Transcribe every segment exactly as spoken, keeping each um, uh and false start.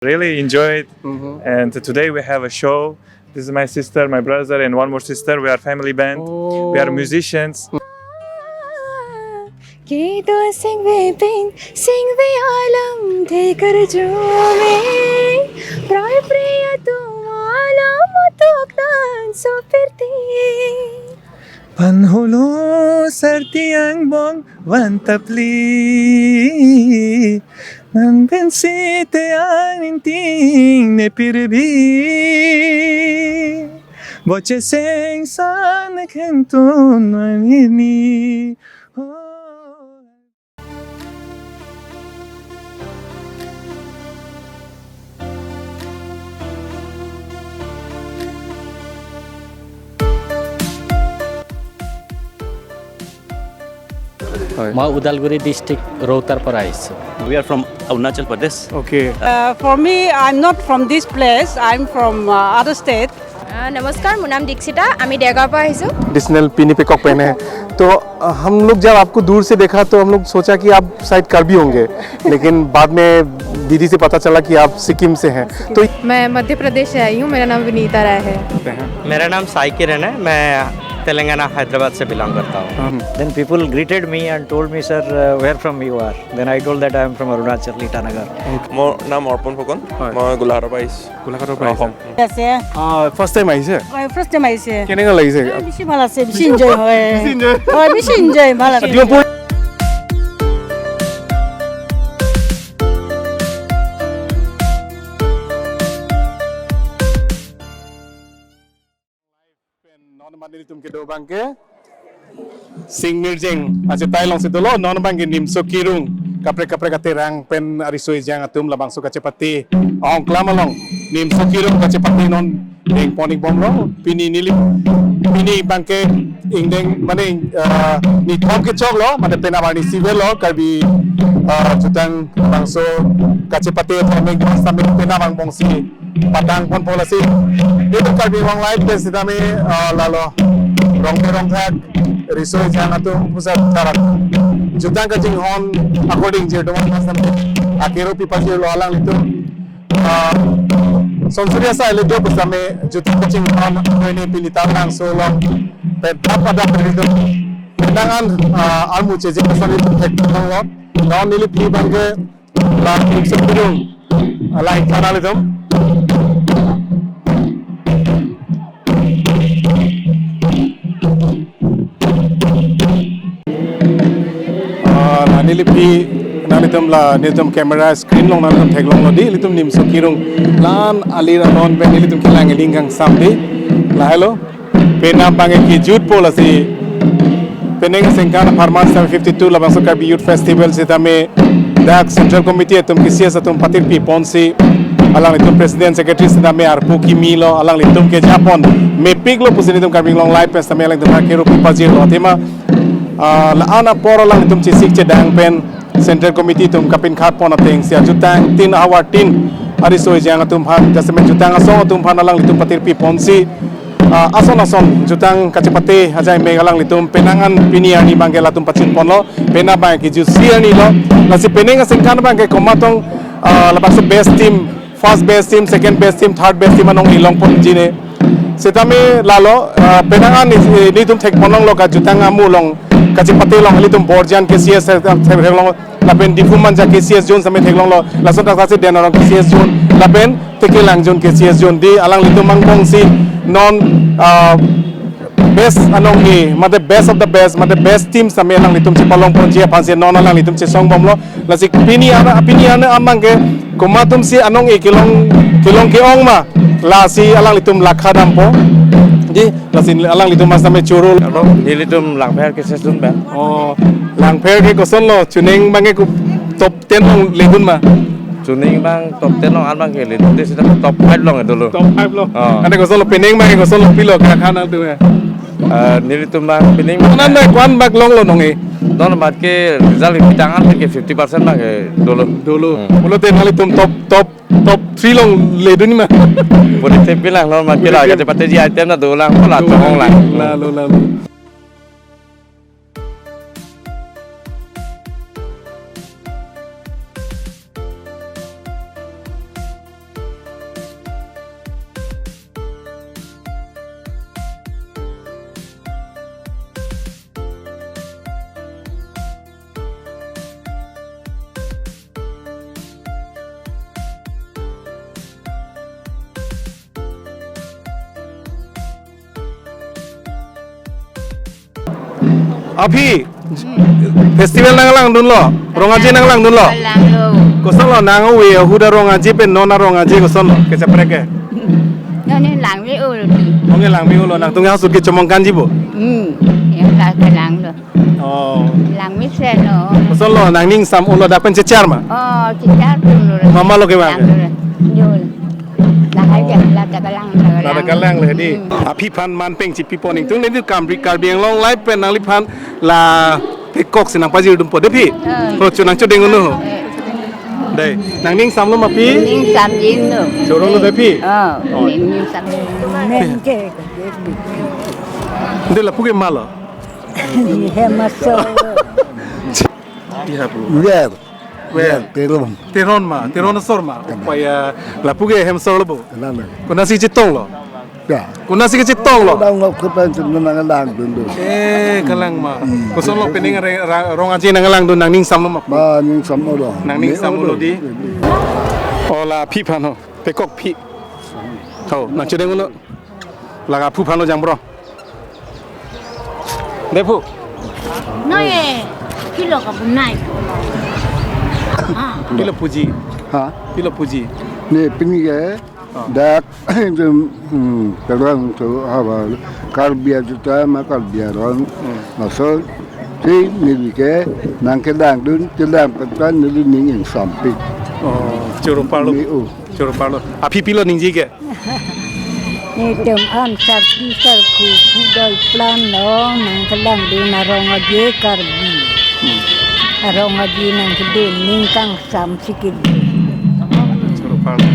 Really enjoyed. And today we have a show. This is my sister, my brother, and one more sister. We are family band. We are musicians. Kedo singve pin, singve alam thekar jume. Prai priya tu alam tuktan sopirti. Panholo sarti angbong van tapli. Nang pensi te aning ting ne pirbi. Boche seng san khentun mani. মই ওদালগুৰি ডিষ্ট্ৰিক্ট ৰৌতাৰ পৰা আহিছোঁ। We are from Arunachal Pradesh. Okay. Uh, for me, I'm not from this place. I'm from uh, other state. আহ, নমস্কাৰ, মোৰ নাম দীক্ষিতা, আমি দেৰগাঁৱৰ পৰা আহিছোঁ। Traditional pini pekok pehne. तो अ, हम लोग जब आपको दूर से देखा तो हम लोग सोचा कि आप शायद कार्बी होंगे, लेकिन बाद में दीदी से पता चला कि आप सिक्किम से हैं। तो मैं मध्य प्रदेश से आई हूँ, मेरा नाम विनीता राय है। मेरा नाम साई किरण है, मैं तेलंगाना हैदराबाद से बिलोंग करता हूँ। Then people greeted me and told me, "Sir, uh, where from you are?" Then I told that I am from Arunachal, Itanagar. মোৰ নাম অৰ্পণ ফুকন, মই গোলাঘাটৰ পৰা আহিছোঁ। গোলাঘাটৰ পৰা আহিছে। অসম। আছে। আহ, ফাৰ্ষ্ট টাইম আহিছে? হয়, ফাৰ্ষ্ট টাইম আহিছে। কেনেকুৱা লাগিছে? বেছি ভাল আছে, বেছি এনজয় হয়। বেছি এনজয়? হয়, বেছি এনজয়, ভাল আছে। ডিমপুৰ pen non mani tum kedo abangke. Sing Mirjeng achetai alongsi dolo, non abangke Nimso Kirung. Kaprek kaprek aterang pen ariso ejang atum labangso kachepate. Ahongklam along Nimso Kirung kachepate non dengpon ikbomlo. Pini neli, pini abangke ingdeng mane, eh, nithom kechoklo, mane penap arni sivel lo, Karbi, eh, jutang bangso kachepate thomeng dua sambil penap angbongsi patang ponpo lasi. Itum Karbi Anglong Live pen sitame, ah, lalo Rongte Rongthak, riso ejang atum pusat tarak jutang kachinghon according je doman mas nam akero pipajirlo alanglitum. Ah, sonsuri asai le jo pusitame jutang kachinghon akoine pini ta langso along pedap pada perido. Penang an, ah, armu cheje pasal itu hek lo. Non neli phi abangke la Nimso Kirung, la ikhana litum. Ah, la neli phi, nanglitum la, nelitum camera screen along nanglitum theklonglo dei, ilitum Nimso Kirung. La-an alir anon pen nelitum kelang eling kangsam dei. Lahelo. Penap abangke kejutpo lasi. Penang asengkan apharman sitame fifty-two labangso Karbi Youth Festival sitame dak Central Committee atum K C S atum patirpi ponsi alanglitum President Secretary sitame arpu kimi lo alanglitum kejapon mepiklo pusi nelitum Karbi Anglong Live pen sitame alanglitum akero pipajirlo athema, ah, la-an apor alanglitum chesik chedang pen Central Committee atum kapinkhat pon atengsi ajutang tin ahavar tin ariso ejang atum aphan, jasemet jutang asong atum aphan alanglitum patirpi ponsi, ah, ason ason jutang kachepate ajai mek alanglitum penang an pini arni abangke latum pachin ponlo, penap abangke jutsi arni lo, lasi penang asengkan abangke komatong, ah, labangso best team, first best team, second best team, third best team anong-e longponji ne. Sitame lalo, ah, penang an ni, nelitum thekponlonglo kajutang amu along kachepate along ilitum Borjan K C S theklonglo, lapen Diphu Manja K C S zone sitame theklonglo, lason thakthak si Den Arong K C S zone, lapen Tekelang zone K C S zone dei alanglitum angbongsi non, ah, best anong-e, mate best of the best, mate best team sitame alanglitum chepalongponji aphansi non alanglitum chesongbomlo. Lasi pini ana, pini ana abangke komat atumsi anong-e kelong, kelong ke-ong ma, lasi alanglitum lakha dampo. Dei, lasi alanglitum mas sitame choro. Alo, nelitum Langpher K C S zone pen. Oh, Langpher ke kosonlo, chuning abangke ko top ten along ledun ma? Chuning abang top ten along an abangke ledun, dei sita top five along dolo. Top five lo. Oh. Ante kosonlo penang abangke kosonlo pilo krakhan atum ya? Eh, nelitum abang penang abang. Nan abang ko-an bak longlo nong-e? Non abangke result pitang an ke fifty percent abangke dolo. Dolo. Hmm. Pulote nanglitum top, top, top three along ledun ma? Puri te pilang non abangke la kachepate ji item na dolang, pola chonglang. Lalo, lalo. Aphi, festival nanglangdunlo, Rong Aje nanglangdunlo. Langlo. Kosonlo nang ove ahut arong aje pen non arong aje kosonlo, kacheprek ke? Non ne langme-olo di. Nonke langme-olo, nangtum ahut ke chomong kanji bo? Hmm, yang ka kalanglo. Oh. Langme-selo. Kosonlo nangning sam-olo, dak pen chechar ma? Oh, chechar tumlo. Mama lo ke ma? Langlo. Yo. Lahai dia, la ta kalang, la ta kalang. La ta kalang le di. Hmm. Aphi aphan man pen chipi pon ingtung, neli Karbi, Karbi Anglong Live pen nangliphan la pekok si nangpajirdunpo dei phi. Hmm. Ho, chu nangchodeng unu. Eh. Dei, nangning samlo ma phi? Ning samjinlo. Choronglo dei phi? Oh, oh. Ning, ning samjinlo. Neng ke. Dei lapu ke malo. Hem aso. Iya, Bu. Iya. Well, ya, Teron. Teron ma, Teron asor ma. Upaya lapu ke hem asor lo bo. Kenal lo. Konatsi chetonglo? Ya. Konatsi kechetonglo? Dang ngok kepen chem nang langdun do. Eh, kalang ma. Hmm. Kosonlo pening re-, ra-, rong aje nanglangdun, nangning samlo ma? Ma, ning samlo. Nangning samlo di. Oh, la aphi aphan ho. Pekok aphi. Ho, nangchodeng unu. Laga aphu aphan lo jang bro. Dei aphu. Noi, kilo ka bunai. Ah. Pilo puji. Ha? Pilo puji. Ne pini ke. Ah. Dak, hmm, terang tu apa, Karbi ajuta ma Karbi arong. Hmm. Maksud, si neli ke, nangkedangdun, kedang petan neli ning ingsampik. Oh, choro parlo. Ni, oh. Choro parlo. Aphi pilo ningje ke? Netum an sarpi sarpo pudoi plan long nangkelangdun arong aje Karbi. Hmm. Arong aje nangkedun ning kangsam si kedun. Choro parlo.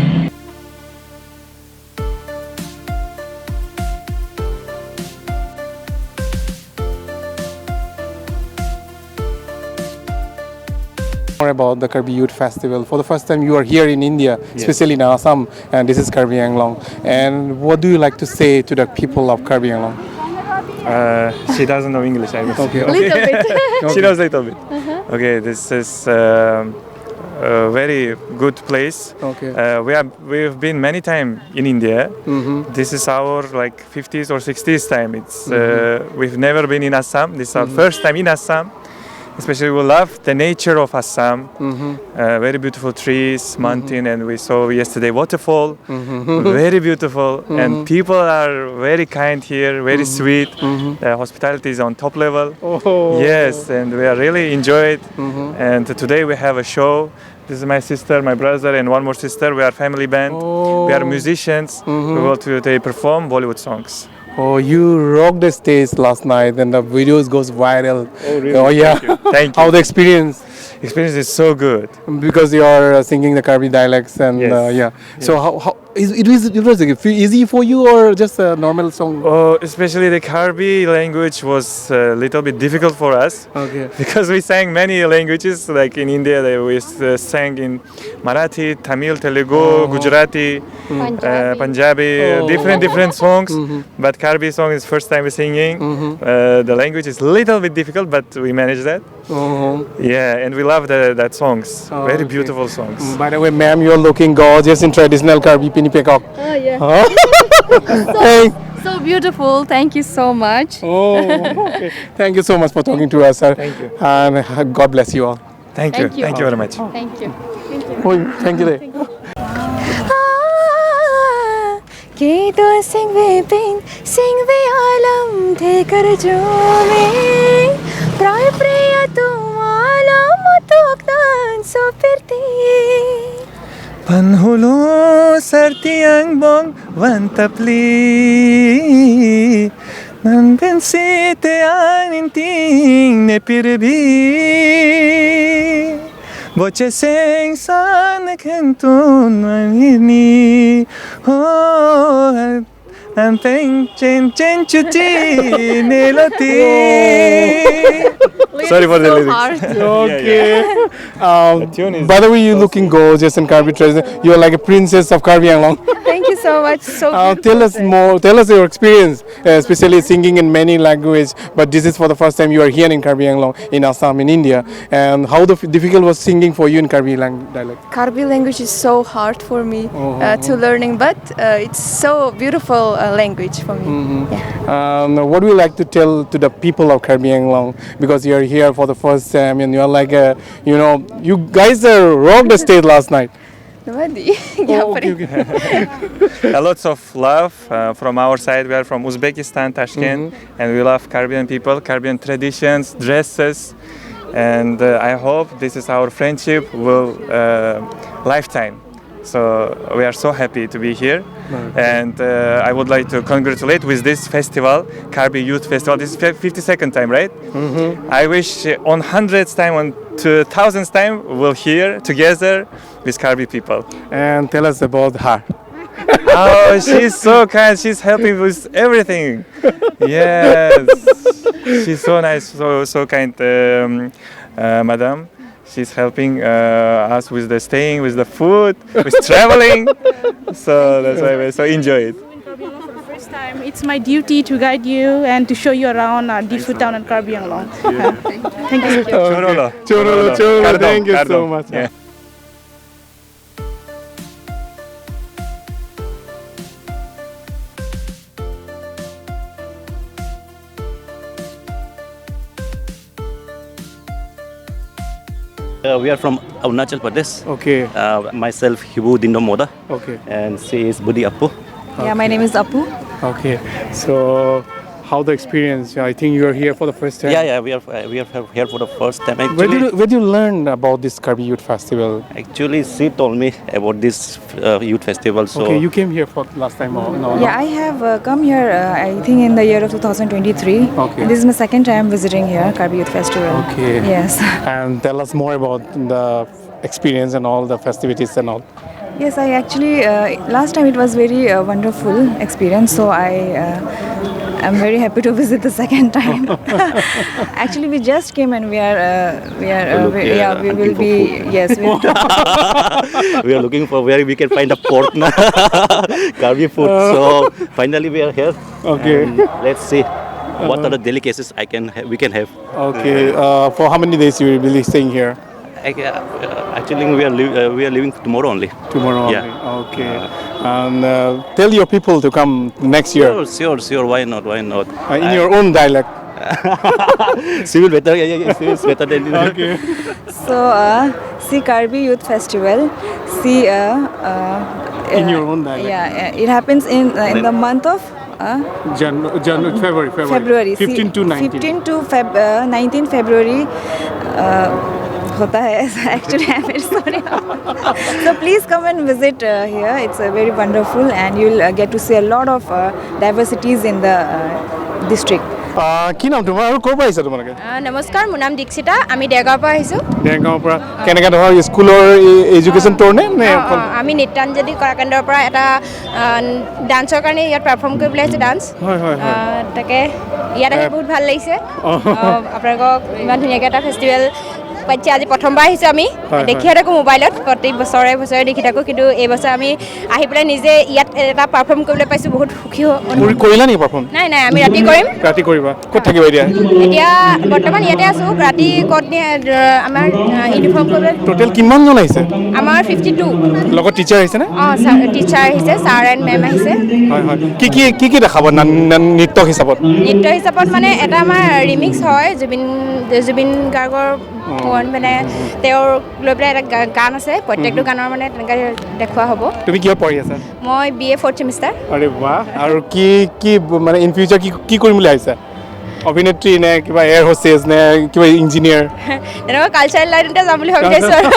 More about the Karbi Youth Festival. For the first time, you are here in India, yes, especially in Assam, and this is Karbi Anglong. And what do you like to say to the people of Karbi Anglong? Uh, she doesn't know English, I guess. Okay, okay. Little bit. She knows little bit. Uh-huh. Okay, this is, um, a very good place. Okay. Uh, we have, we've been many times in India. Mm-hmm. This is our, like, fifties or sixties time. It's, mm-hmm, uh, we've never been in Assam. This is our, mm-hmm, first time in Assam. Especially we love the nature of Assam. Mm-hmm. Uh, very beautiful trees, mm-hmm, mountain, and we saw yesterday waterfall. Mm-hmm. Very beautiful, mm-hmm, and people are very kind here, very, mm-hmm, sweet. Mm-hmm. The hospitality is on top level. Oh. Yes, and we are really enjoyed. Mm-hmm. And today we have a show. This is my sister, my brother, and one more sister. We are family band. Oh. We are musicians. Mm-hmm. We go to, they perform Bollywood songs. Oh, you rocked the stage last night, and the videos goes viral. Oh, really? Oh, yeah. Thank you. Thank you. How the experience? Experience is so good. Because you are, uh, singing the Karbi dialects and, uh, yes, yeah. So, yes, how, how is it, is it, it was, like, fe-, easy for you or just a normal song? Oh, especially the Karbi language was a little bit difficult for us. Okay. Because we sang many languages, like in India, they, we, uh, sang in Marathi, Tamil, Telugu, oh, Gujarati, mm, uh, Punjabi, oh, different, different songs. Mm-hmm. But Karbi song is first time we're singing. Mm-hmm. Uh, the language is little bit difficult, but we manage that. Mm-hmm. Yeah, and we love the, that songs. Oh, very, okay, beautiful songs. Mm, by the way, ma'am, you're looking gorgeous in traditional Karbi pini pekok. Oh, yeah. Huh? So, hey, so beautiful. Thank you so much. Oh, okay. Thank you so much for talking to us, sir. Thank you. And, uh, God bless you all. Thank you. Thank you. Thank you very much. Thank you. Thank you. Oh, thank you. Thank you. Kedo singve pen, singve alam thekar jo me, prai prai atum alam atok dan sopirti. Panhulo sarti angbong van tapli, man pen site an inting ne pirbi. Boche seng san khentun manini. Oh, an peng chen chen chuti ne loti. Sorry for the lyrics. Lyrics are so hard. Yeah, yeah. Okay. Um, the tune is, by the way, you're so looking sweet, gorgeous in Karbi tradition. You're like a princess of Karbi Anglong. Thank you so much. So beautiful. Uh, tell us more. Tell us your experience, uh, especially singing in many language. But this is for the first time you are here in Karbi Anglong, in Assam, in India. And how the f-, difficult was singing for you in Karbi lang-, dialect? Karbi language is so hard for me, uh, to learning, but, uh, it's so beautiful. language for me. Yeah. Um, what do you like to tell to the people of Karbi Anglong? Because you are here for the first time and you are like, a, you know, you guys uh, rocked the stage last night. Nobody. Oh, okay, okay. A lots of love uh, from our side. We are from Uzbekistan, Tashkent, and we love Caribbean people, Caribbean traditions, dresses, and uh, I hope this is our friendship will uh, lifetime. So we are so happy to be here, and uh, I would like to congratulate with this festival, Karbi Youth Festival. This is fifty-second time, right? I wish uh, on hundreds time, on two thousands time, we'll here together with Karbi people. And tell us about her. Oh, she's so kind. She's helping with everything. Yes, she's so nice, so so kind, um, uh, madam. She's helping uh, us with the staying, with the food, with traveling. So that's why we so enjoy it. First time, it's my duty to guide you and to show you around uh, Diphu town and Karbi Anglong. Thank you. Chorolo. Chorolo, chorolo. Kardom, thank you so much. Yeah. Uh, we are from Arunachal Pradesh. Okay. Uh, myself, Hibu Dindom Moda. Okay. And she is Budi Apu. Yeah, my name is Apu. Okay. So, how the experience? I think you are here for the first time. Yeah, yeah, we are uh, we are here for the first time. Actually, where do you, where do you learn about this Karbi Youth Festival? Actually, she told me about this uh, youth festival. So okay, you came here for last time or no? Yeah, I have uh, come here. Uh, I think in the year of two thousand twenty-three. Okay. And this is my second time visiting here, Karbi Youth Festival. Okay. Yes. And tell us more about the experience and all the festivities and all. Yes, I actually, uh, last time it was very uh, wonderful experience, so I uh, am very happy to visit the second time. Actually, we just came and we are, uh, we are, uh, we, yeah, we will be, yes, we we are looking for where we can find a pork na Karbi food. So finally we are here. Okay. And let's see what are the delicacies I can ha- we can have. Okay. Uh, for how many days you will be staying here? Ac- uh, Actually, we are li- uh, we are leaving tomorrow only. Tomorrow only. Yeah. Okay. And uh, tell your people to come next year. Sure, sure, sure. Why not? Why not? Uh, in your own dialect. She will better. Yeah, yeah, yeah, she is better than you. Okay. So, uh, see Karbi Youth Festival. See, uh, uh, in your own dialect. Yeah, uh, it happens in uh, in the month of uh, Jan- Jan- February, February. February. See, fifteen to nineteen. Fifteen to Feb- uh, nineteen February. Uh, होता है. Actually, I'm very sorry. So please come and visit uh, here. It's a very wonderful, and you'll uh, get to see a lot of uh, diversities in the uh, district. আহ, কি নাম তোমাৰ আৰু ক'ৰ পৰা আহিছা তোমালোকে? আহ, নমস্কাৰ, মোৰ নাম দীক্ষিতা। আমি দেৰগাঁৱৰ পৰা আহিছোঁ। দেৰগাঁৱৰ পৰা। কেনেকে ধৰা স্কুলৰ এডুকেশ্যন টুৰ নে, নে অ, অ, অকল? আমি নৃত্যাঞ্জলি কলাকেন্দ্ৰৰ পৰা এটা আহ, ডান্সৰ কাৰণে ইয়াত পাৰফৰ্ম কৰিবলৈ আহিছোঁ, ডান্স। হয়, হয়, হয়। আহ, তাকে ইয়াত আহি এ- বহুত ভাল লাগিছে। অ। আহ, আপোনালোকক ইমান ধুনীয়াকৈ এটা ফেষ্টিভেল পাতিছে। আজি প্ৰথমবাৰ আহিছোঁ আমি। হয়, দেখি হয়। থাকোঁ মোবাইলত, প্ৰতি বছৰে বছৰে দেখি থাকোঁ, কিন্তু এইবছৰ আমি আহি পেলাই নিজে ইয়াত এটা পাৰফৰ্ম কৰিবলৈ পাইছোঁ, বহুত সুখী অনুভৱ। কৰি- কৰিলা নেকি পাৰফৰ্ম? নাই, নাই, আমি ৰাতি কৰিম। ৰাতি কৰিবা। ক'ত থাকিবা এতিয়া? এতিয়া বৰ্তমান ইয়াতে আছোঁ। ৰাতি ক'ত নিয়ে, আহ, আমাৰ, আহ, ইউনিফৰ্ম কৰিবলৈ। টোটেল কিমানজন আহিছে? আমাৰ ফিফটি টু। লগত টিচাৰ আহিছে নে? অ, ছাৰ, টিচাৰ আহিছে, ছাৰ এণ্ড মেম আহিছে। হয়, হয়। কি কি, কি কি দেখাব না- না- নৃত্য হিচাপত? নৃত্য হিচাপত মানে এটা আমাৰ ৰিমিক্স হয়, জুবিন, জুবিন গাৰ্গৰ অ। ওপৰত মানে তেওঁৰ লৈ পেলাই এটা গা- গান আছে, প্ৰত্যেকটো গানৰ মানে তেনেকৈ দেখুওৱা হ'ব। তুমি কিহত পঢ়ি আছা? মই বি এ ফ'ৰ্থ ছেমিষ্টাৰ। আৰে বাহ। আৰু কি কি ব- মানে ইন ফিউচাৰ কি কি কৰিম বুলি ভাবিছা? অভিনেত্ৰী নে কিবা এয়াৰ হোষ্টেজ নে কিবা ইঞ্জিনিয়াৰ? তেনেকুৱা কালচাৰেল লাইনতে যাম বুলি ভাবি আছোঁ আৰু।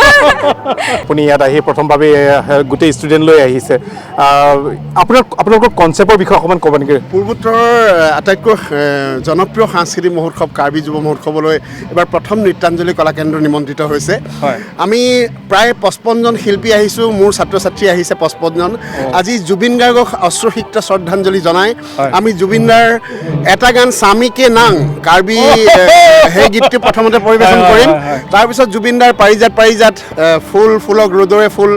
আপুনি ইয়াত আহি প্ৰথমভাৱে এ, গোটেই ষ্টুডেণ্ট লৈ আহিছে। আহ, আপোনাৰ আপোনালোকৰ কনচেপ্টৰ বিষয়ে অকণমান ক'ব নেকি? পূৰ্বোত্তৰৰ আটাইতকৈ এ, জনপ্ৰিয় সাংস্কৃতিক মহোৎসৱ কাৰ্বি যুৱ মহোৎসৱলৈ এবাৰ প্ৰথম নৃত্যাঞ্জলি কলাকেন্দ্ৰ নিমন্ত্ৰিত হৈছে। হয়। আমি প্ৰায় পঁচপন্ন জন শিল্পী আহিছোঁ, মোৰ ছাত্ৰ ছাত্ৰী আহিছে পঁচপন্ন জন। অ। আজি জুবিন গাৰ্গক অশ্ৰুসিক্ত শ্ৰদ্ধাঞ্জলি জনাই হয়। আমি জুবিন দাৰ এটা গান স্বামী কে নাং কাৰ্বি, এ, সেই গীতটি প্ৰথমতে পৰিৱেশন হয়, হয়, কৰিম। হয়, হয়। তাৰপিছত জুবিন দাৰ পাৰিজাত পাৰিজাত, এ, ফুল ফুলক ৰ'দৰে ফুল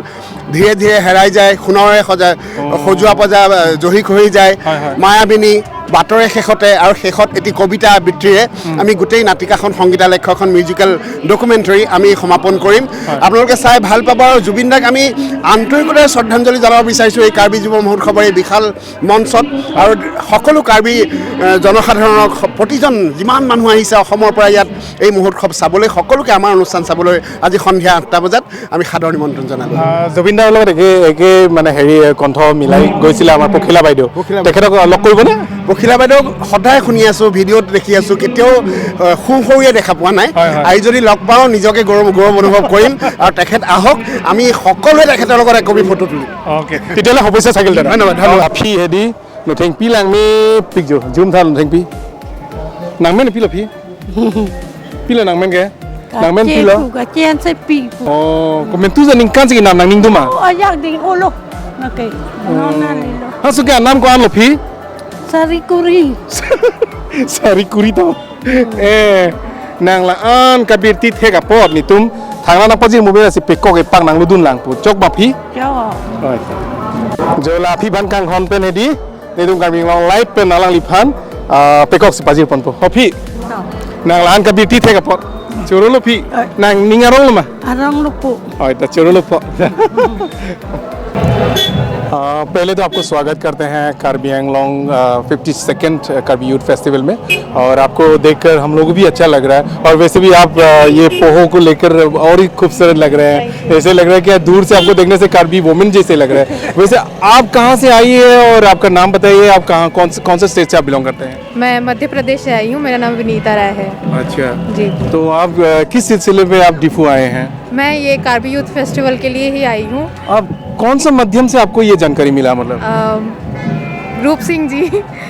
ধীৰে ধীৰে হেৰাই যায়, সোণৰে সজা অ। সজোৱা পজা, এ, জহি খহি যায়, হয়, হয়। মায়াবিনী, বাটৰে শেষতে আৰু শেষত এটি কবিতা আবৃত্তিৰে আমি গোটেই নাটিকাখন, সংগীতালেখ্য এখন মিউজিকেল ডকুমেণ্টেৰী আমি সমাপন কৰিম। আপোনালোকে চাই ভাল পাব। আৰু জুবিন দাক আমি আন্তৰিকতাৰে শ্ৰদ্ধাঞ্জলি জনাব বিচাৰিছোঁ এই কাৰ্বি যুৱ মহোৎসৱৰ এই বিশাল মঞ্চত। আৰু সকলো কাৰ্বি, এ, জনসাধাৰণক, স-, প্ৰতিজন যিমান মানুহ আহিছে অসমৰ পৰা ইয়াত এই মহোৎসৱ চাবলৈ, সকলোকে আমাৰ অনুষ্ঠান চাবলৈ আজি সন্ধিয়া আঠটা বজাত আমি সাদৰ নিমন্ত্ৰণ জনালোঁ। আহ, জুবিন দাৰ লগত একে, একে মানে হেৰি কণ্ঠ মিলাই গৈছিলে আমাৰ পখিলা বাইদেউ। পখিলা বাইদেউ। তেখেতক লগ কৰিবনে? পখিলা বাইদেউক সদায় শুনি আছোঁ, ভিডিঅ'ত দেখি আছোঁ, কেতিয়াও, আহ, সু সৰুৱে দেখা পোৱা নাই। হয়, হয়। আজি যদি লগ পাওঁ নিজকে গৌৰৱ, গৌৰৱ অনুভৱ কৰিম। আৰু তেখেত আহক, আমি সকলোৱে তেখেতৰ লগত একপি ফটো তুলিম। অ'কে, তেতিয়াহ'লে শুভেচ্ছা থাকিল দাদা। ধন্যবাদ, ধন্যবাদ। Aphi hedi, nothengpi langmepik jo, jum tha nothengpi. Nangmen pilo phi? Pilo nangmen ke? Nangmen pilo? Kache ku, kache an se pi ku. Oh, komentu ja ningkan si nang nangning duma. Oh, ajak ding ulo. Okay. No na lilo. Haso ke anam ko-an lo phi? Sari Kuri. Sari Kuri to. Eh, nang la-an kabirti thek apot netum thangnat nangpajir mobile si pekok epak nangludun lang pu. Chok ma phi? Chok. Oh, okay. Jo la aphi aphan kanghon pen hedi. Netum Karbi Anglong Live pen alangliphan, ah, pekok si pajir ponpo. Ho phi? Nang la-an kabirti thek apot. Choro lo phi? Eh. Nangning arong lo ma? Arong lo po. Oh, ita choro lo po. आ, पहले तो आपको स्वागत करते हैं कार्बी आंगलोंग, आ, fifty second Karbi youth festival में, और आपको देखकर हम लोग भी अच्छा लग रहा है। और वैसे भी आप, आ, ये पोहो को लेकर और ही खूबसूरत लग रहे हैं। ऐसे लग रहा है कि दूर से आपको देखने से कार्बी वुमेन जैसे लग रहे हैं। वैसे आप कहाँ से आई है और आपका नाम बताइए, आप कहाँ, कौन से, कौन से स्टेट से आप बिलोंग करते हैं? मैं मध्य प्रदेश से आई हूँ, मेरा नाम विनीता राय है। अच्छा। जी। तो आप, अ, किस सिलसिले में आप डिफू आए हैं? मैं ये कार्बी यूथ फेस्टिवल के लिए ही आई हूँ। आप कौन सा माध्यम से आपको ये जानकारी मिला, मतलब? अम, रूप सिंह जी।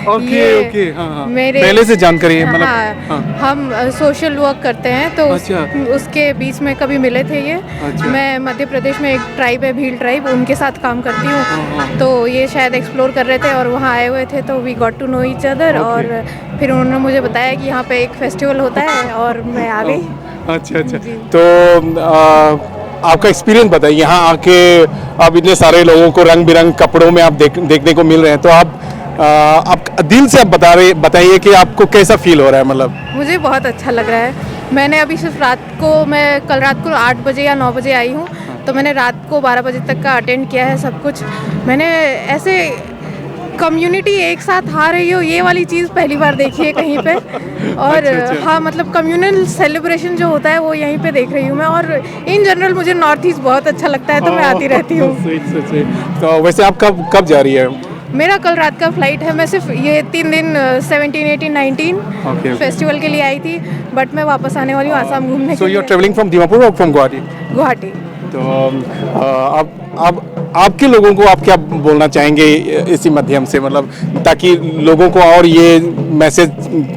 ओके, ये ओके, हाँ, हाँ। मेरे पहले से जानकारी है, मतलब, हाँ, हाँ। हम, अ, सोशल वर्क करते हैं, तो उस-, अच्छा। उसके बीच में कभी मिले थे ये। अच्छा। मैं मध्य प्रदेश में एक ट्राइब है, भील ट्राइब, उनके साथ काम करती हूँ। हाँ, हाँ। तो ये शायद एक्सप्लोर कर रहे थे और वहाँ आए हुए थे, तो we got to know each other। Okay. और फिर उन्होंने मुझे बताया कि यहाँ पे एक फेस्टिवल होता है और मैं आ गई। ओ, अच्छा, अच्छा। जी। तो, आ, आपका एक्सपीरियंस बताइए, यहाँ आके आप इतने सारे लोगों को रंग बिरंग कपड़ों में आप देख, देखने को मिल रहे हैं, तो आप, आ, आप दिल से आप बता रहे, बताइए कि आपको कैसा फील हो रहा है, मतलब? मुझे बहुत अच्छा लग रहा है। मैंने अभी सिर्फ रात को, मैं कल रात को आठ बजे या नौ बजे आई हूँ, तो मैंने रात को बारह बजे तक का अटेंड किया है सब कुछ। मैंने ऐसे कम्युनिटी एक साथ आ रही हो, ये वाली चीज़ पहली बार देखी है कहीं पे। और अच्छा, अच्छा। हाँ, मतलब, कम्युनल सेलिब्रेशन जो होता है, वो यहीं पे देख रही हूँ मैं। और इन जनरल मुझे नॉर्थ ईस्ट बहुत अच्छा लगता है, तो मैं आती रहती हूँ। Sweet, sweet, sweet. तो वैसे आप कब, कब जा रही है? मेरा कल रात का फ्लाइट है। मैं सिर्फ ये तीन दिन, seventeen, eighteen, nineteen okay, okay. Festival के लिए आई थी, बट मैं वापस आने वाली हूँ आसाम घूमने के लिए। So you are traveling from Dimapur or from Guwahati? Guwahati. तो, अ, आप, आप, आपके लोगों को आप क्या बोलना चाहेंगे इसी माध्यम से, मतलब, ताकि लोगों को और ये मैसेज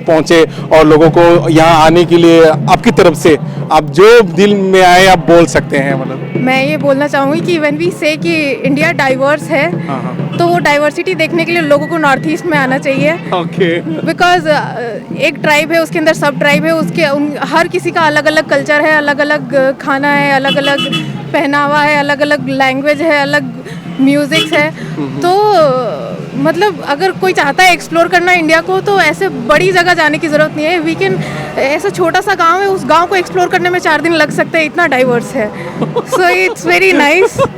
पहुंचे और लोगों को यहाँ आने के लिए आपकी तरफ से आप जो दिल में आए, आप बोल सकते हैं, मतलब? मैं ये बोलना चाहूँगी कि when we say कि इंडिया डाइवर्स है, हाँ, हाँ। तो वो डाइवर्सिटी देखने के लिए लोगों को नॉर्थ ईस्ट में आना चाहिए। ओके। बिकॉज, अ, एक ट्राइब है, उसके अंदर सब ट्राइब है, उसके उन, हर किसी का अलग-अलग कल्चर है, अलग-अलग खाना है, अलग-अलग पहनावा है, अलग-अलग लैंग्वेज है, अलग म्यूजिक्स है। हम्म। तो, अ, मतलब, अगर कोई चाहता है एक्सप्लोर करना इंडिया को, तो ऐसे बड़ी जगह जाने की ज़रूरत नहीं है। We can, ऐसा छोटा सा गांव है, उस गांव को एक्सप्लोर करने में चार दिन लग सकते हैं, इतना डाइवर्स है। So it's very nice।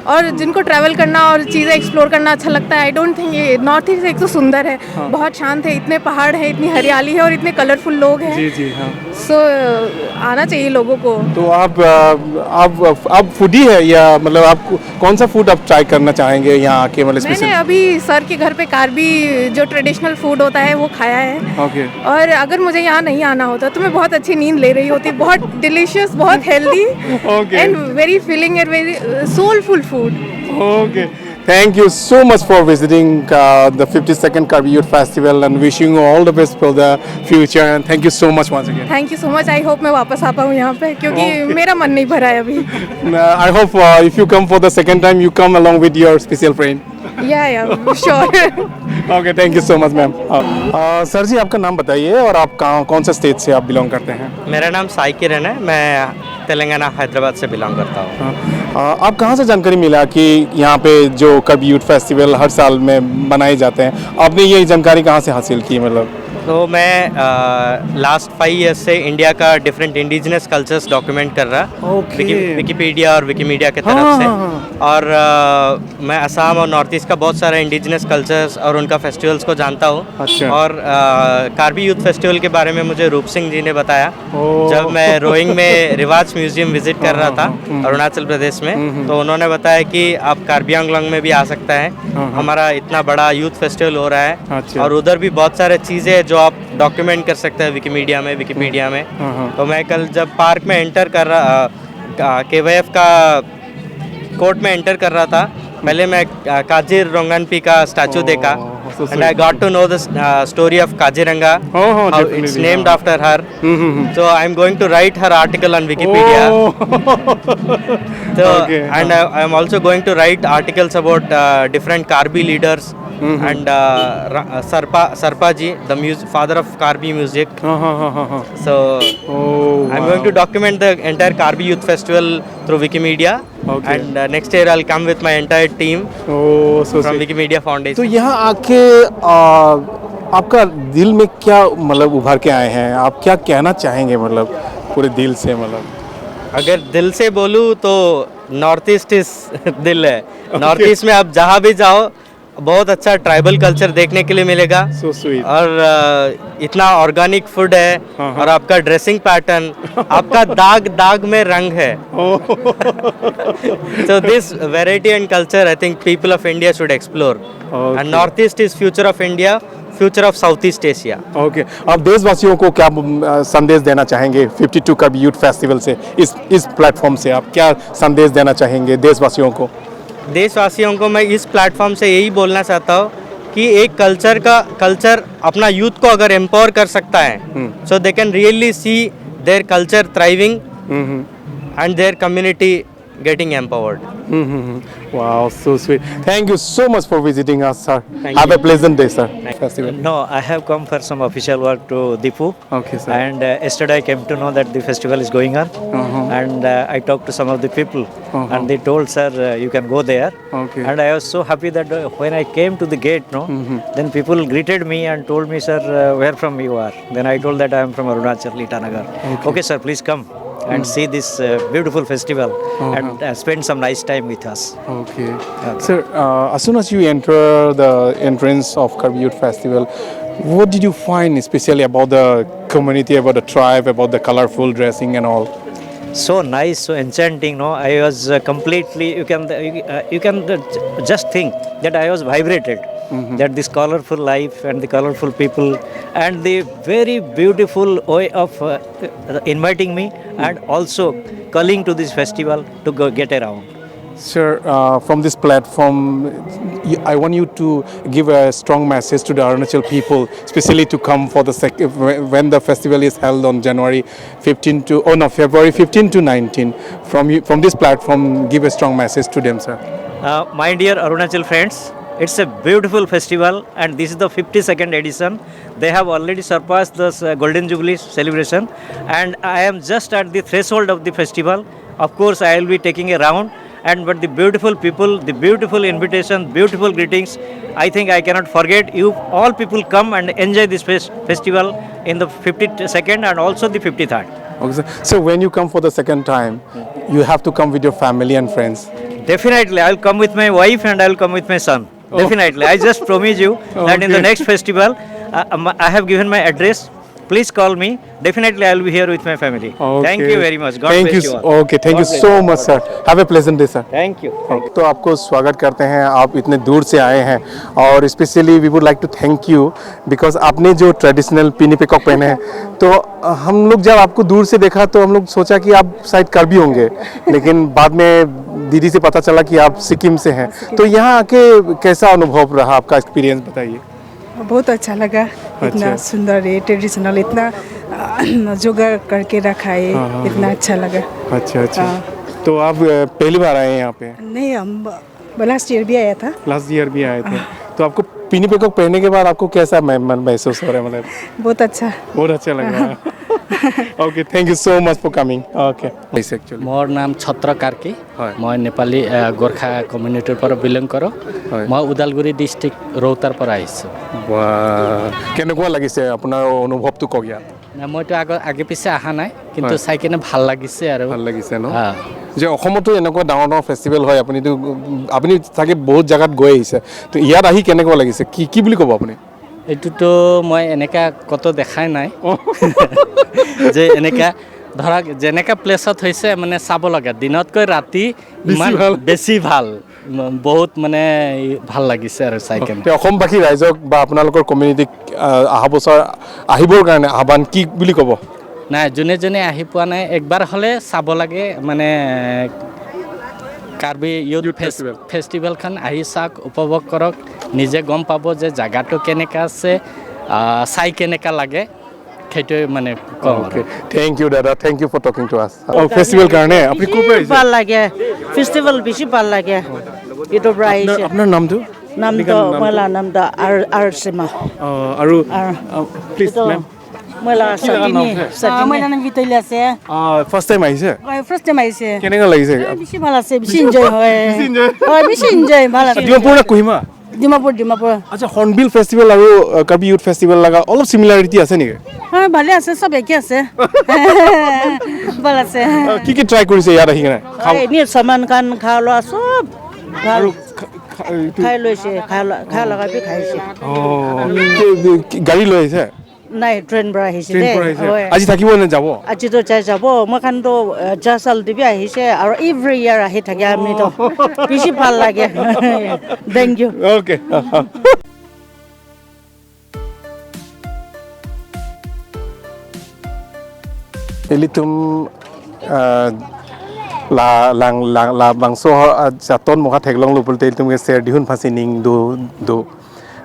और जिनको ट्रैवल करना और चीज़ें एक्सप्लोर करना अच्छा लगता है, आई डोंट थिंक, ये नॉर्थ ईस्ट एक तो सुंदर है, हाँ। बहुत शांत है, इतने पहाड़ हैं, इतनी हरियाली है और इतने कलरफुल लोग हैं। जी, जी, हाँ। So, आना चाहिए लोगों को। तो आप, अ, आप, आप फूडी है या, मतलब, आप कौन सा फूड आप ट्राई करना चाहेंगे यहाँ आके, मतलब, मैंने स्पेशल? अभी सर के घर पे कार्बी जो ट्रेडिशनल फूड होता है, वो खाया है। ओके। और अगर मुझे यहाँ नहीं आना होता, तो मैं बहुत अच्छी नींद ले रही होती। बहुत डिलीशियस, बहुत healthy okay. And very filling and very soulful food. Okay. Thank you so much for visiting, uh, the fifty-second Karbi Youth Festival and wishing you all the best for the future and thank you so much once again. Thank you so much. I hope मैं वापस आ पाऊँ यहाँ पे, क्योंकि ओके। मेरा मन नहीं भरा है अभी। Uh, I hope, uh, if you come for the second time, you come along with your special friend. Yeah, yeah, sure. Okay, thank you so much ma'am. Sir ji, आपका नाम बताइए और आप कहाँ, कौन से स्टेट से आप बिलोंग करते हैं? मेरा नाम साई किरण है। मैं तेलंगाना, हैदराबाद से बिलोंग करता हूँ। हाँ, अ, आप कहाँ से जानकारी मिला कि यहाँ पे जो करबी यूथ फेस्टिवल हर साल में मनाए जाते हैं, आपने ये जानकारी कहाँ से हासिल की? मतलब, तो मैं लास्ट फाइव ईयर्स से इंडिया का डिफरेंट इंडिजिनस कल्चर्स डॉक्यूमेंट कर रहा, ओके। विकी विकिपीडिया और विकिमीडिया के हाँ, तरफ से। हाँ, हाँ। और अ, मैं असम और नॉर्थ ईस्ट का बहुत सारा इंडिजिनस कल्चर्स और उनका फेस्टिवल्स को जानता हूँ। अच्छा। और अ, कार्बी यूथ फेस्टिवल के बारे में मुझे रूप सिंह जी ने बताया, ओ। जब मैं रोइंग में रिवाज म्यूजियम विजिट कर हाँ, रहा हाँ, था, हाँ, हम्म। अरुणाचल प्रदेश में, हम्म, हम्म। तो उन्होंने बताया कि आप कार्बी आंगलोंग में भी आ सकता है। हाँ, हाँ। हमारा इतना बड़ा यूथ फेस्टिवल हो रहा है अच्छा। और उधर भी बहुत सारे चीज़ें हैं जो आप डॉक्यूमेंट कर सकते हैं विकिमीडिया में, विकिपीडिया में। हाँ, हाँ। तो मैं कल जब पार्क में एंटर कर रहा, केवाईएफ का कोर्ट में एंटर कर रहा था, पहले मैं अ, काजीर रोंगनपी का स्टैचू ओ, देखा, so and I sweet. got to know the uh, story of Kaziranga, Oh, oh, how definitely, it's named हाँ। after her. Hmm, hmm, hmm. So I'm going to write her article on Wikipedia. Oh. So okay, and हाँ। I, I am also going to write articles about uh, different Karbi leaders hmm, hmm. and uh, Ra- uh, Sarpa Sarpa ji, the music father of Karbi music. हाँ, हाँ, हाँ, हाँ, हाँ। So Oh, I'm wow. going to document the entire Karbi Youth Festival through Wikimedia. Okay. And uh, next year I'll come with my entire team Oh, so from sweet. Wikimedia Foundation. तो यहाँ आके, आ, आपका दिल में क्या, मतलब, उभर के आए हैं, आप क्या कहना चाहेंगे, मतलब, पूरे दिल से, मतलब? अगर दिल से बोलूँ तो नॉर्थ ईस्ट इज दिल है। नॉर्थ ईस्ट में आप जहाँ भी जाओ, बहुत अच्छा ट्राइबल कल्चर देखने के लिए मिलेगा। So sweet. और अ, इतना ऑर्गेनिक फूड है हाँ, हाँ। और आपका ड्रेसिंग पैटर्न, आपका दाग दाग में रंग है। Oh. So this variety and culture, I think people of India should explore. Okay. And North East is future of India, future of Southeast Asia. Okay, आप देशवासियों को क्या, अ, संदेश देना चाहेंगे फिफ्टी टू करबी यूथ फेस्टिवल से, इस इस प्लेटफॉर्म से आप क्या संदेश देना चाहेंगे देशवासियों को? देशवासियों को मैं इस प्लेटफॉर्म से यही बोलना चाहता हूँ कि एक कल्चर का कल्चर अपना यूथ को अगर एम्पावर कर सकता है, हम्म। so they can really see their culture thriving hmm, hmm. and their community getting empowered. Mm-hmm. Wow, so sweet. Thank you so much for visiting us, sir. Thank Have you. a pleasant day, sir. Festival. No, I have come for some official work to Diphu. Okay, sir. And uh, yesterday I came to know that the festival is going on. Uh-huh. And uh, I talked to some of the people, Uh-huh. and they told, "Sir, uh, you can go there." Okay. And I was so happy that uh, when I came to the gate, no, Mm-hmm. then people greeted me and told me, "Sir, uh, where from you are?" Then I told that I am from Arunachal, Itanagar. Okay. "Okay, sir, please come and see this uh, beautiful festival Uh-huh. and uh, spend some nice time with us." Okay. Sir, uh, as soon as you enter the entrance of Karbi Youth Festival, what did you find specially about the community, about the tribe, about the colorful dressing and all? So nice, so enchanting, no? I was uh, completely, you can, uh, you can uh, just think that I was vibrated, that this colorful life and the colorful people and the very beautiful way of uh, inviting me and also calling to this festival to go get around. Sir, uh, from this platform, y- I want you to give a strong message to the Arunachal people, especially to come for the sec- when the festival is held on January fifteen to, oh no, February fifteen to nineteen. From you, from this platform, give a strong message to them, sir. Uh, my dear Arunachal friends, it's a beautiful festival and this is the fifty-second edition. They have already surpassed this uh, Golden Jubilee celebration and I am just at the threshold of the festival. Of course, I will be taking a round and but the beautiful people, the beautiful invitation, beautiful greetings, I think I cannot forget. You all people come and enjoy this fes- festival in the fifty-second and also the fifty-third. Okay, sir. So when you come for the second time, you have to come with your family and friends. Definitely, I will come with my wife and I will come with my son. Definitely, I just promise you that in the Okay. next festival, uh, um, I have given my address. Please call me. Definitely, I will be here with my family. Thank you very much. God Thank bless you. You all. Okay, thank you God bless so you. Much, sir. Have a pleasant day, sir. Thank you. तो आपको स्वागत करते हैं, आप इतने दूर से आए हैं और specially we would like to thank you because आपने जो ट्रेडिशनल पिनी पेकॉक पहने हैं, तो हम लोग जब आपको दूर से देखा तो हम लोग सोचा कि आप शायद करबी होंगे, लेकिन बाद में दीदी से पता चला कि आप सिक्किम से हैं। तो यहाँ आके कैसा अनुभव रहा आपका, एक्सपीरियंस बताइए। बहुत अच्छा लगा। इतना अच्छा। सुंदर, ये ट्रेडिशनल, इतना अ, जुगाड़ करके रखा है। हाँ, हाँ, इतना हाँ। अच्छा लगा। अच्छा, अच्छा। हाँ। तो आप अ, पहली बार आए हैं यहाँ पे? नहीं, हम लास्ट ईयर भी आया था। लास्ट ईयर भी आए थे। तो आपको पिनी पेकॉक पहनने के बाद आपको कैसा मह-, मन महसूस हो रहा है, मतलब? बहुत अच्छा। बहुत अच्छा लग रहा है। Okay, thank you so much for coming। Okay। Yes, actually। মোৰ নাম ছত্ৰ কাৰ্কি। হয়। মই নেপালী, আহ, গোৰ্খা কমিউনিটিৰ পৰা বিলং কৰোঁ। হয়। মই ওদালগুৰি ডিষ্ট্ৰিক্ট ৰৌতাৰ পৰা আহিছোঁ। বাহ, কেনেকুৱা লাগিছে আপোনাৰ অনুভৱটো কওক ইয়াত। না, মইতো আগ-, আগে পিছে অহা নাই, কিন্তু হয়। চাই কিনে ভাল লাগিছে আৰু। ভাল লাগিছে ন? হা। যে অসমতো এনেকুৱা ডাঙৰ ডাঙৰ ফেষ্টিভেল হয়, আপুনিতো, আপুনি চাগে বহুত জাগাত গৈ আহিছে, তো ইয়াত আহি কেনেকুৱা লাগিছে? কি, কি বুলি ক'ব আপুনি? এইটোতো মই এনেকা ক'তো দেখাই নাই। অ। যে এনেকা ধৰক যেনেকা প্লেচত হৈছে মানে চাব লগা, দিনতকৈ ৰাতি বেছি ইমান ভাল। বেছি ভাল। ম-, বহুত মানে ই ভাল লাগিছে আৰু চাই কেনে। তে অসমবাসী ৰাইজক বা আপোনালোকৰ কমিউনিটিক, আহ, অহা বছৰ আহিবৰ কাৰণে আহ্বান কি বুলি ক'ব? নাই, যোনে যোনে আহি পোৱা নাই, একবাৰ হ'লে চাব লাগে, মানে Karbi youth youth fetch-, festival. ফেষ্টিভেলখন আহি চাওক, উপভোগ কৰক, নিজে গম পাব যে জাগাটো কেনেকা আছে, আহ, চাই কেনেকা লাগে, সেইটোৱে মানে কম আৰু। Okay, thank you দাদা, thank you for talking to us। অ, ফেষ্টিভেল কাৰণে আপুনি ক'ৰ পৰা আহিছে? ভাল লাগে, ফেষ্টিভেল বেছি ভাল লাগে। এইটো পৰা আপোনাৰ, আহিছে। আপোনাৰ নামটো? নামটো, আপোনাৰ নামটো? মই লা নামটো আৰ, আৰ চিমা। অ, আৰু, আৰ, অ, প্লিজ, এইটো মেম। মই লা কি জাগাৰ নাম চাকিনি, হয়? চাকিনি। আ, মই নাম ভিতৰলৈ আছে। আ, ফাৰ্ষ্ট টাইম আহিছে? হয়, ফাৰ্ষ্ট টাইম আহিছে। কেনেকুৱা লাগিছে? এ, বেছি ভাল আছে, বেছি বেছি এনজয় হয়। বেছি এনজয়? হয়, বেছি এনজয়, ভাল আছে। ডিমাপুৰ না কোহিমা? ডিমাপুৰ, ডিমাপুৰ। আচ্ছা, হৰ্ণবিল ফেষ্টিভেল আৰু, আ, কাৰ্বি ইউথ ফেষ্টিভেল লগা অলপ চিমিলাৰিটি আছে নেকি? হয়, ভালে আছে, চব একে আছে। ভাল আছে। আ, কি কি ট্ৰাই কৰিছে ইয়াত আহি কিনে? খাব- হয়, এনে চামান খান খোৱা লোৱা চব ভাল। আৰু খা-, খা-, এইটো খাই লৈছে, খাই ল-, খাই লগাই খাইছে। অ, কি, কি, কি গাড়ী লৈ আহিছে? নাই, ট্ৰেইন পৰা আহিছে ট্ৰেইন দেই। পৰা আহিছে। হয়। আজি থাকিব নে যাব? আজিতো যাই যাব। মই খানতো, এ, জা চাল দিবি আহিছে আৰু এভৰি ইয়াৰ আহি থাকে আমিতো। অ। বেছি ভাল লাগে। Thank you। Okay. Ilitum, ah, la, lang, lang, labangso, ah, jaton mokha theklonglo pulote ilitum ke Serdihun aphansi ning do, do.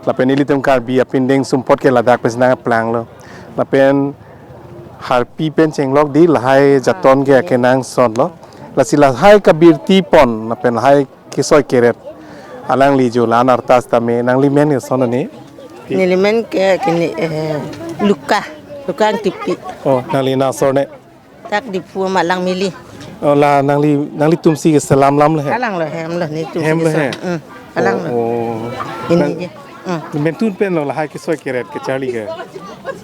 Lapen ilitum Karbi apindeng sumpot ke ladak pensi nangplanglo. Lapen harpi pen chenglok di lahai jaton ke akenangsotlo. Lasi lahai kabirti pon, lapen lahai kesoi keret. Alangli jo la-an arta sitame, nangli men ke son ani? Neli men ke kini, eh, Luka, Luka Engtipi. Oh, nangli na asor ne? Dak Diphu ma Langmili. Oh, la nangli, nanglitumsi ke selam lam le he? Alang lo he, amlo netum. Hem le he? Hmm, alang lo. Oh, oh. Ini nang-, je. Hmm. Mentun pen lo lahai kesoi keret kecharli ke?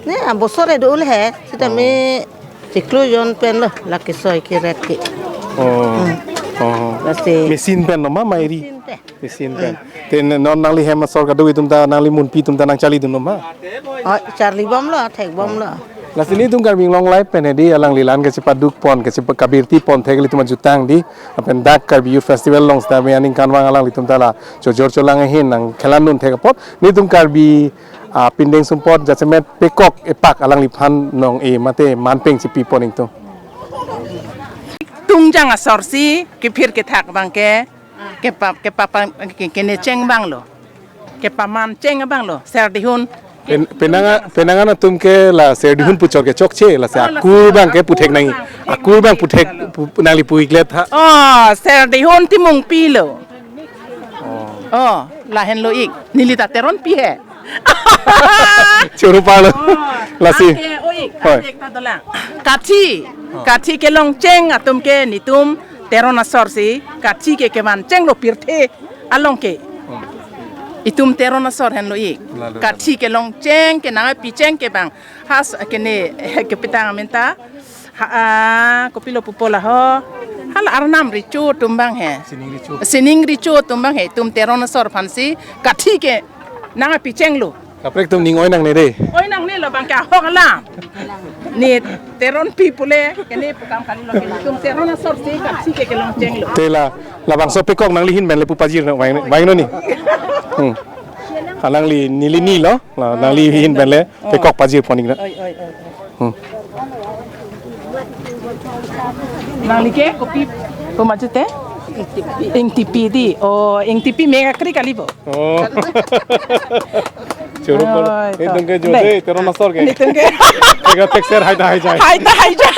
Ne, abosor edo le he. Sitame, oh, chiklo jon pen lo, la kesoi keret ke. Oh. Hmm. Oh. Lasi. Machine pen lo ma, mairi? Machine pen. Machine pen. Hmm. Te non nangli hem asor kadokave atum ta, nangli munpi atum ta nangcharlidun lo ma? Oh, charlibomlo, thekbomlo. Lasi nelitum Karbi Anglong Live pen hedi alangli la-an kachepaduk pon, kachepa kabirti pon thek ilitum ajutang di. Lapen dak Karbi Youth Festival along sitame aningkanvang alanglitum ta la chojor cholang ahin nangkhelandun thek apot. Nelitum Karbi, ah, pindeng sumpot jasemet pekok epak alangliphan nong-e mate manpeng chipi pon ingtung. Tungjang asorsi kephir kethak abang ke, kepa, kepa, pa, ke, kene cheng abang lo. Kepaman cheng abang lo, Serdihun. Pen-, penang, penang atum ke la Serdihun puchot ke chokche, lasi akur abang ke puthek nangji. Akur abang puthek, pu-, nangli pu-iklet ha. Oh, Serdihun Timungpi lo. Oh, lahenlo ik. Neli ta Teronpi he. Choro palo. Oh, lasi. Ake, oi, oi. Ake ta dolang. Kathi. Oh. Kathi kelong cheng atum ke nelitum Teron asorsi. Kathi ke keman chenglo pirthe along ke. Oh. Itum Teron asor henlo ik. Lalo, kathi lalo. Kelong cheng ke nangpi cheng ke abang. Has kene kepitang amen ta. Ha, ah, kopilo pupo la ho. Hala Arnam Recho atum abang he. Sining Recho. Sining Recho atum abang he. Itum Teron asor aphansi kathi ke nangpi chenglo. Kaprek atum ning oi nangne de. Oi nangne lo abang ke ahok alam. Ne Teronpi pule, kene pu kam kalilo ke itum Teron asorsi kathi ke kelong chenglo. Te la, labangso pekok nangli ahin pen le pu pajir na, vang, vang no ni. Hmm. Alangli neli ni lo, la, nangli ahin pen le pekok pajir pon ik na. Oi, oi, oi. Hmm. Nangli ke kopi pu machete? Engtipi di. Oh, Engtipi mega kri kali bo. Oh. Choro palo. Oi, to. Nelitum ke jo de, Teron asor ke. Nelitum ke. Ega tek ser hai ta hai jai. Hai ta hai jai.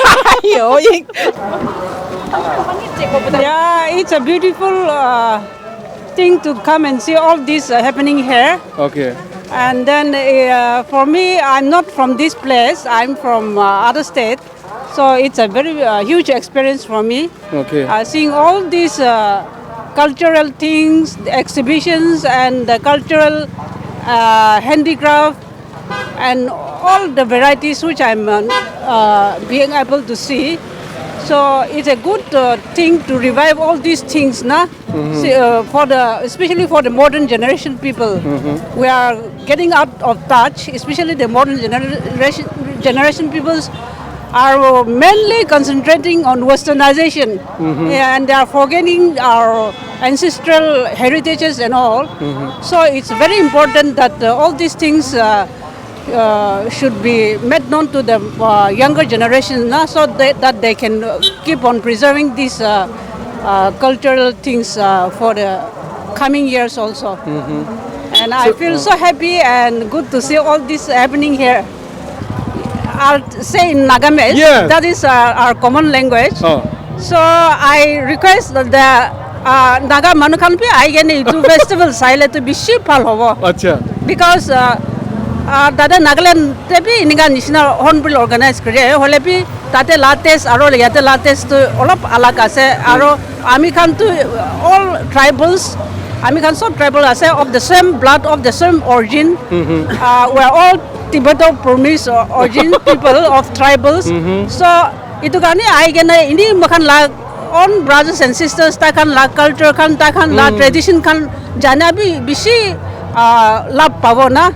Oi. Yeah, it's a beautiful, uh, Thing to come and see all this uh, happening here. Okay. And then uh, for me, I'm not from this place. I'm from uh, other state. So it's a very uh, huge experience for me. Okay. Uh, seeing all these uh, cultural things, the exhibitions, and the cultural uh, handicraft, and all the varieties which I'm uh, uh, being able to see. So it's a good uh, thing to revive all these things, na? See, uh, for the, especially for the modern generation people, we are getting out of touch. Especially the modern generation generation peoples are mainly concentrating on westernization, yeah, and they are forgetting our ancestral heritages and all. So it's very important that uh, all these things uh, uh, should be made known to the uh, younger generation, na, so that, that they can uh, keep on preserving these uh, uh, cultural things uh, for the coming years also. And I feel so happy and good to see all this happening here. I'll say in Nagamese, yeah, that is uh, our common language. Oh. So I request the uh, Naga manu khan bi ahi kene itu festival saile to bishi bhal hobo. Acha. Because uh, uh, tate Nagaland te bi eningkan nishina hornbill organize kore, hoilebi tate la taste aro yate la taste to olop alag ase, aro ami khan to all tribals, ami khan sob tribal ase, of the same blood, of the same origin. Uh, we are all Tibeto-Burmese or- origin people of tribals. So itu karne ahi kene ini amakhan la own brothers and sisters ta khan la culture khan ta khan la tradition khan jana bi bishi uh, lab pabo, na.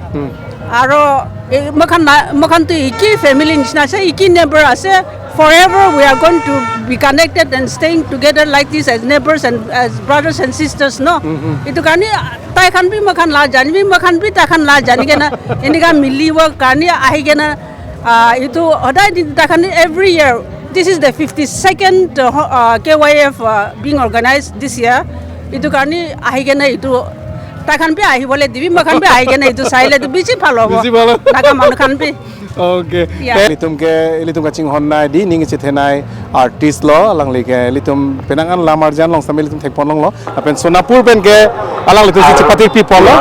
Aro eh, amakhan na amakhan to iki family nishina ase, iki neighbor ase. Forever we are going to be connected and staying together like this as neighbors and as brothers and sisters, no? Itu karne tai khan bi amakhan la jani bi amakhan bi tai khan la jani kene eningkan mili work karne ahi kene uh, itu hodai din ta khan every year. This is the fifty-second uh, ho- uh, K Y F uh, being organized this year. Itu karne ahi kene itu tai khan bi ahi bole dibi amakhan bi ahi kene itu saile itu bishi bhal hobo. Bishi bhal hobo. Naga manu khan bi. Okay. Yeah. Te ilitum ke ilitum kachinghon nai di ning chethenei artist lo alangli ke ilitum penang an lam arjan long sambil ilitum thekpon longlo. Lapen Sonapur pen ke alanglitum si chepatiri pi ponlo.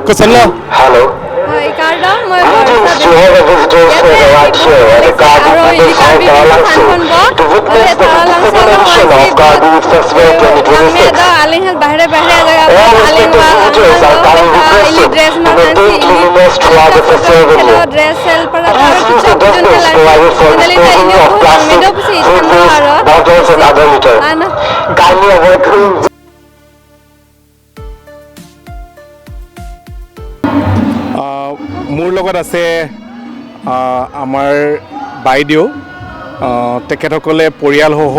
Koson lo? Hello. Hi, kardom, moi Greetings to all the visitors who have arrived here at the Karbi People's High Kalang Singh to witness the fifty-second edition of Karbi Youth Festival twenty twenty-six. All respected visitors are kindly requested to maintain cleanliness throughout the festival venue. Please use the dustbins provided for disposing of plastic, food waste, bottles and other litter. Kindly avoid আহ, মোৰ লগত আছে আহ, আমাৰ বাইদেউ। আহ, তেখেতসকলে পৰিয়ালসহ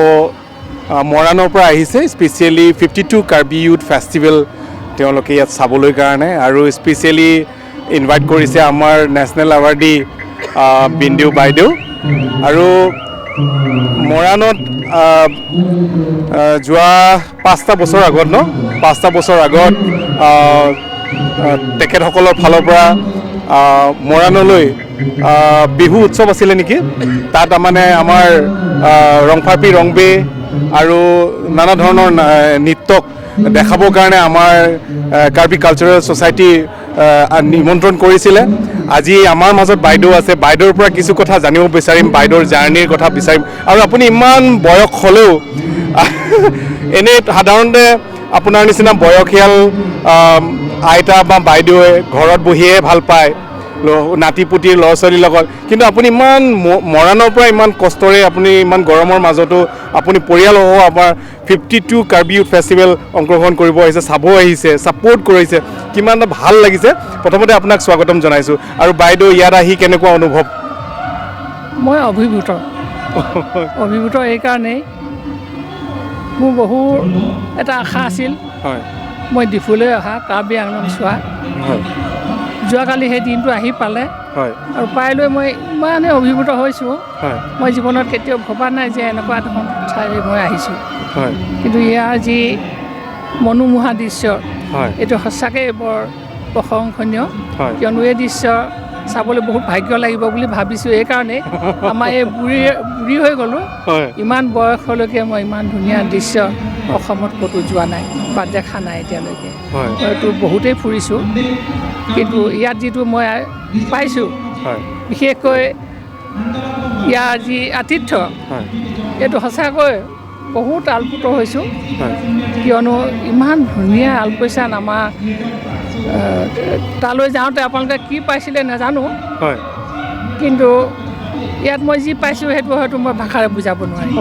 আহ, মৰাণৰ পৰা আহিছে, especially fifty two Karbi youth festival তেওঁলোকে ইয়াত চাবলৈ কাৰণে। আৰু স্পেচিয়েলি ইনভাইট কৰিছে আমাৰ নেশ্যনেল এৱাৰ্ডী আহ, বিন্দু বাইদেউ। আৰু মৰাণত আহ, আহ, যোৱা পাঁচটা বছৰ আগত ন পাঁচটা বছৰ আগত আহ, আহ, তেখেতসকলৰ ফালৰ পৰা আহ, মৰাণলৈ আহ, বিহু উৎসৱ আছিলে নেকি? তাত তাৰমানে আমাৰ আহ, ৰংফাৰপি ৰংবে আৰু নানা ধৰণৰ না- নৃত্যক দেখাবৰ কাৰণে আমাৰ আহ, কাৰ্বি কালচাৰেল ছ'চাইটি আহ, নিমন্ত্ৰণ কৰিছিলে। আজি আমাৰ মাজত বাইদেউ আছে, বাইদেউৰ পৰা কিছু কথা জানিব বিচাৰিম, বাইদেউৰ জাৰ্ণিৰ কথা বিচাৰিম। আৰু আপুনি ইমান বয়স হ'লেও এনে সাধাৰণতে আপোনাৰ নিচিনা বয়সীয়াল আহ, আইতা বা বাইদেৱে ঘৰত বহিয়ে ভাল পায় ল- নাতি পুতিৰ ল'ৰা ছোৱালীৰ লগত, কিন্তু আপুনি ইমান ম- মৰাণৰ পৰা ইমান কষ্টৰে আপুনি ইমান গৰমৰ মাজতো আপুনি পৰিয়ালসহ আমাৰ fifty two Karbi youth festival অংশগ্ৰহণ কৰিব আহিছে, চাব আহিছে, ছাপোৰ্ট কৰিছে, কিমান এটা ভাল লাগিছে। প্ৰথমতে আপোনাক স্বাগতম জনাইছোঁ। আৰু বাইদেউ, ইয়াত আহি কেনেকুৱা অনুভৱ? মই অভিভূত। অভিভূত এইকাৰণেই, মোৰ বহু এটা আশা আছিল, হয়। মই ডিফুলৈ অহা, কাৰ্বি আংলং চোৱা। হয়। যোৱাকালি সেই দিনটো আহি পালে। হয়। আৰু পাই লৈ মই ইমানেই অভিভূত হৈছোঁ। হয়। মই জীৱনত কেতিয়াও ভবা নাই যে এনেকুৱা এখন ঠাই মই আহিছোঁ। হয়। কিন্তু ইয়াৰ যি মনোমোহা দৃশ্য, হয়। এইটো সঁচাকৈ বৰ প্ৰশংসনীয়। হয়। কিয়নো এই দৃশ্য চাবলৈ বহুত ভাগ্য লাগিব বুলি ভাবিছোঁ। এইকাৰণে আমাৰ এই বুঢ়ী, বুঢ়ী হৈ গ'লোঁ। হয়। ইমান বয়সলৈকে মই ইমান ধুনীয়া দৃশ্য অসমত ক'তো যোৱা নাই বা দেখা নাই এতিয়ালৈকে। হয়। মইতো বহুতেই ফুৰিছোঁ, কিন্তু ইয়াত যিটো মই পাইছোঁ, হয়। বিশেষকৈ ইয়াৰ যি আতিথ্য, হয়। এইটো সঁচাকৈ বহুত আপ্লুত হৈছোঁ। হয়। কিয়নো ইমান ধুনীয়া আলপৈচান আমাৰ, আহ, তালৈ যাওঁতে আপোনালোকে কি পাইছিলে নাজানো, হয়। কিন্তু ইয়াত মই যি পাইছোঁ, সেইটো হয়তো মই ভাষাৰে বুজাব নোৱাৰিম।